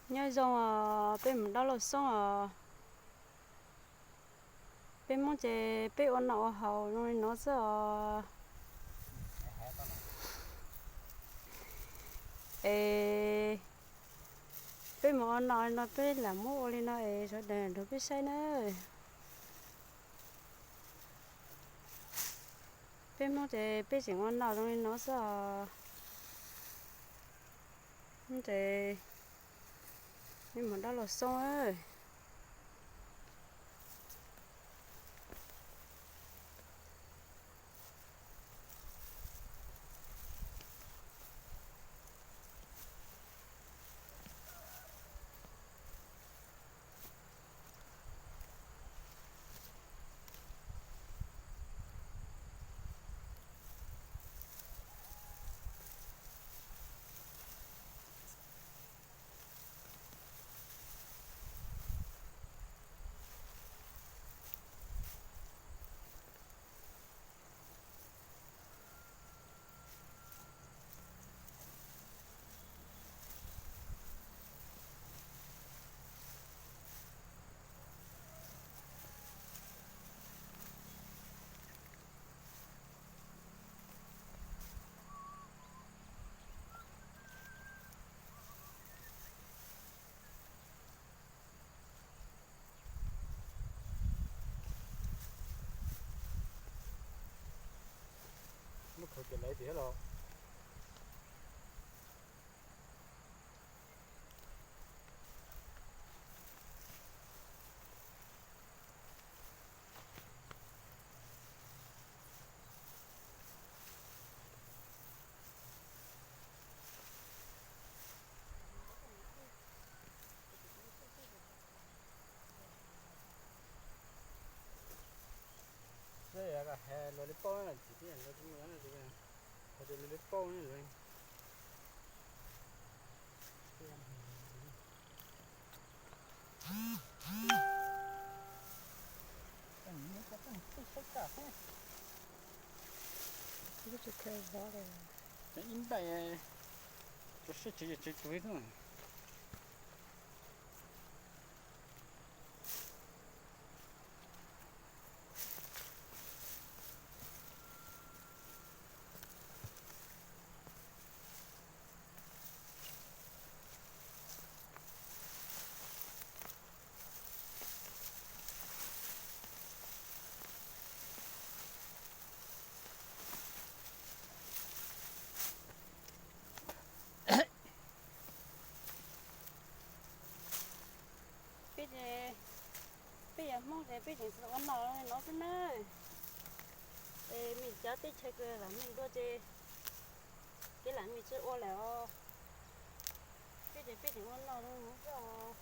Nyob zoo os, peb mus dob lauj xoob os. Peb Hmoob ces peb ua noj ua haus zoo li no xwb os. Es peb mus ua noj no peb lam muab ua li no es sawv daws nrog peb saib na. Peb Hmoob ces peb tseem ua noj zoo li no xwb os. Ces peb mus dob lauj xoob. Muab khaws kiag lawv tiag los. Hais tias luag li paub na, tsis tib yam luag tsis muaj, hais tias luag li paub na. Ib npaim rau siab tsev tsev tus ib tug. Peb ces, peb yog Hmoob ces peb tseem ua noj li no xwb na. Es me cov teb chaws kws lam mej dua ces kev lam mej tsi ua lawm os. Peb ces peb tseem ua noj li no xwb os.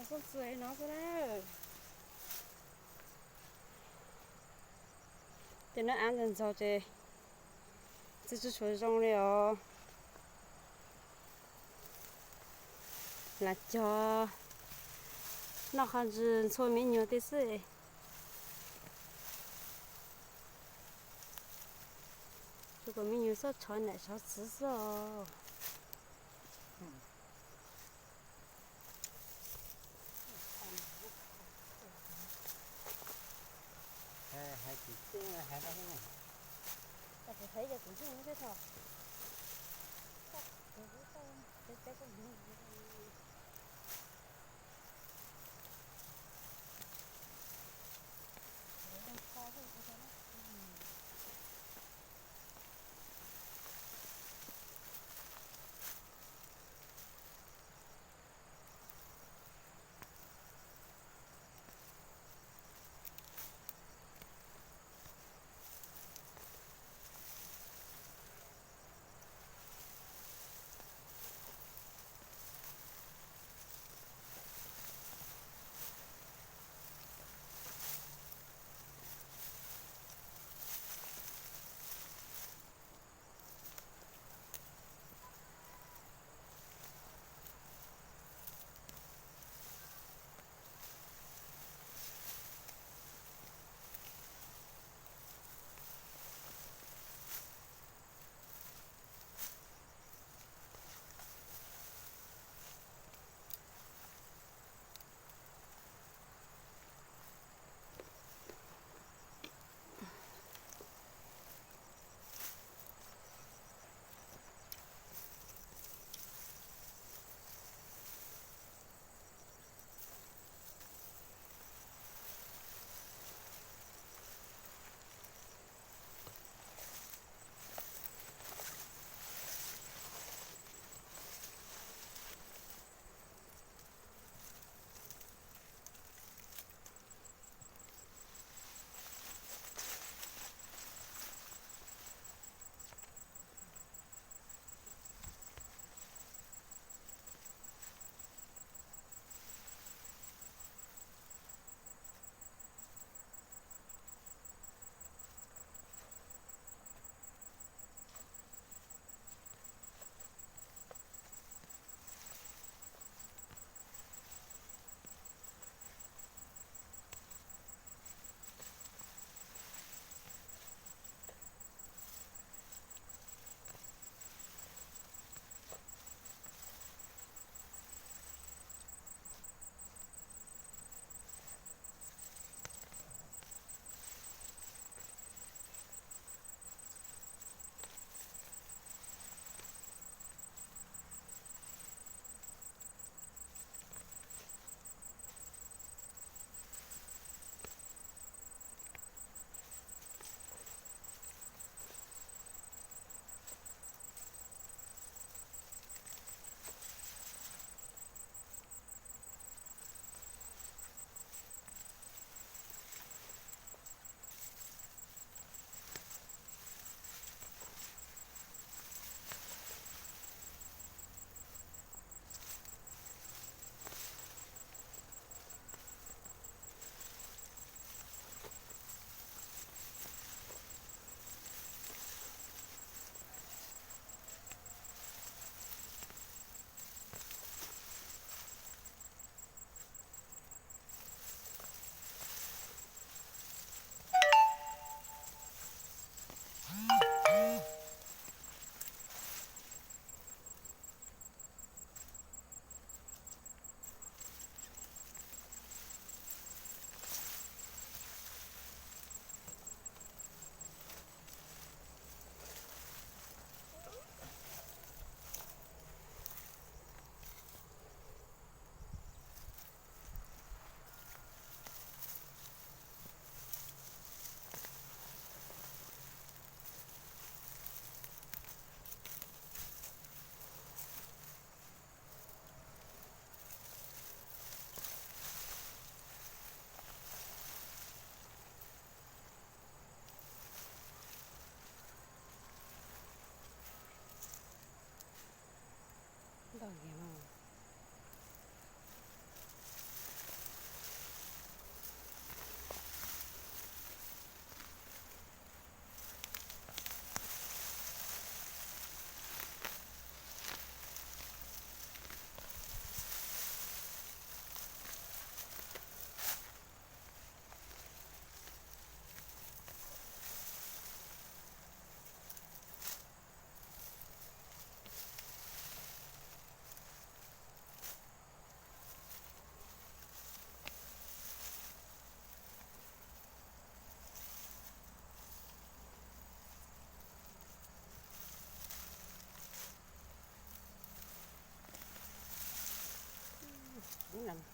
Tuaj txog no xwb na. Ces noj av ntxaug ntxaug ces tsis tshua zoo li os. Lam cog noj qhov ntsis ntxhua me nyuam tej xwb. Tsuas kom me nyuam txhob tshov nam tshov txiv xwb os.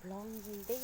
Plog ntse nteb.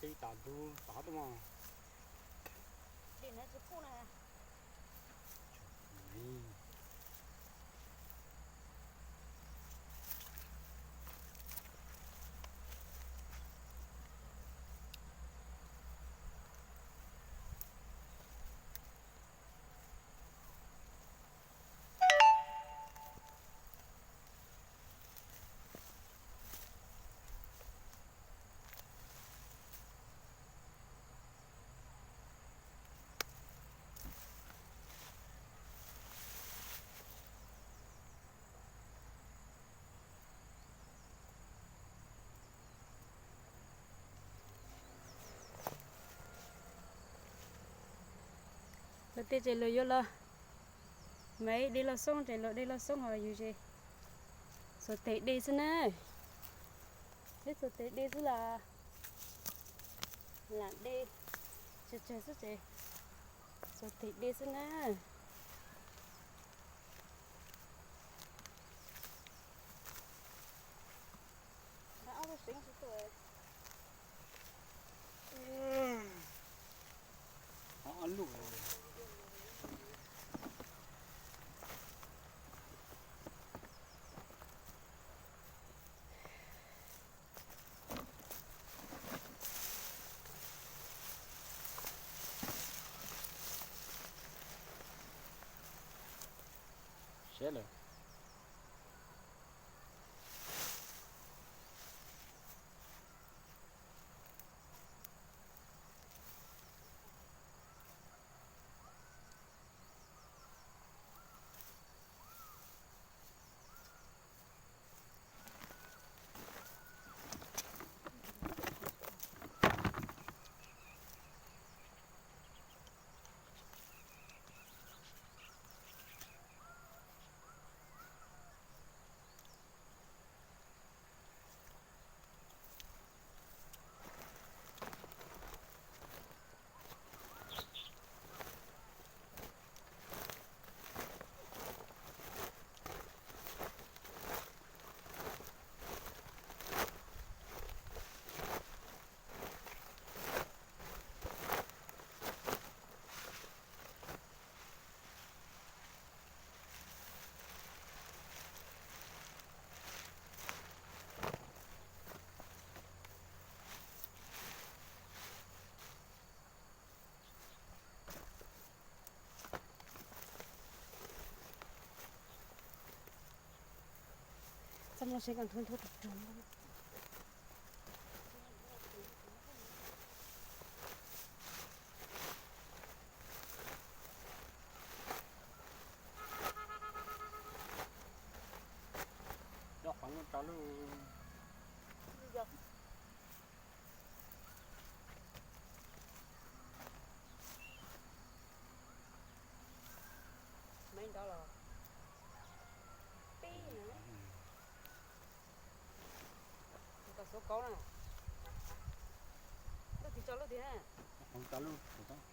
Teb tas ntug tod tuaj mog. Dej no tsis pub na. Luag tej ces luag yuav los, mas ib dej loj xoob ces luag dej loj xoob ho yus ces xuas tes de xwb na. Peb xuas tes de xwb los lam de tsawg tsawg xwb ces xuas tes de xwb na. Siab lawm. Txaj muag seb kom nthuav nthuav rog rog. Tau lub. Maiv nrov los pib na. Tau xuav kauv na. Lub twg tso lub twg na. Tau lub.